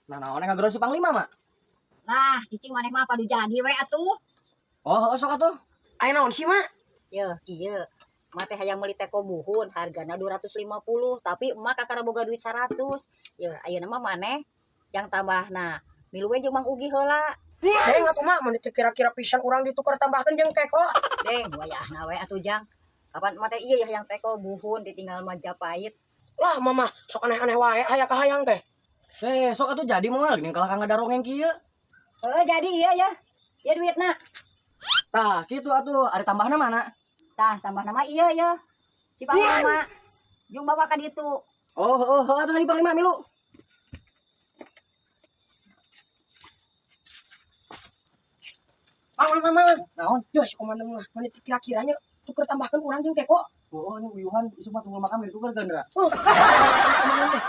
Nah, naon ngagero si Panglima, Mak? Lah, cicing maneh mah padu jadi we atuh. Oh, sok atuh. Aya naon sih, Mak? Yeuh, kieu. Emak teh hayang meuli teko buhun hargana 250, tapi emak kakara boga duit 100. Yeuh, ayeuna mah maneh jang tambahna. Milu we jeung Mang Ugi heula. Deng atuh Mak, mun teu kira-kira pisan urang ditukar tambahkeun jeung teko. Deng, wayahna we atuh jang. Kapan emak teh ieu ya hayang teko buhun ditinggal Majapahit. Lah, mama sok aneh-aneh wae aya kahayang teh. Eh, sok atuh jadi moal geuning kalah ka ngadarongeng kieu. Heeh, jadi iya ya. Ya duitna. Tah, kitu atuh, ari tambahna mana? Tah, tambahna mah iya ya. Si Panglima. Jung bawa ka ditu. Oh, heuh, heuh atuh hayu Panglima milu. Mang, mang, mang, mang. Naon? Yo, si komandan mah mun teu kira-kiranya tuker tambahkeun urang jeung teko. Oh, ini uyuhan isuk mah tunggu makam ditukerkeun ra. Komandan teh.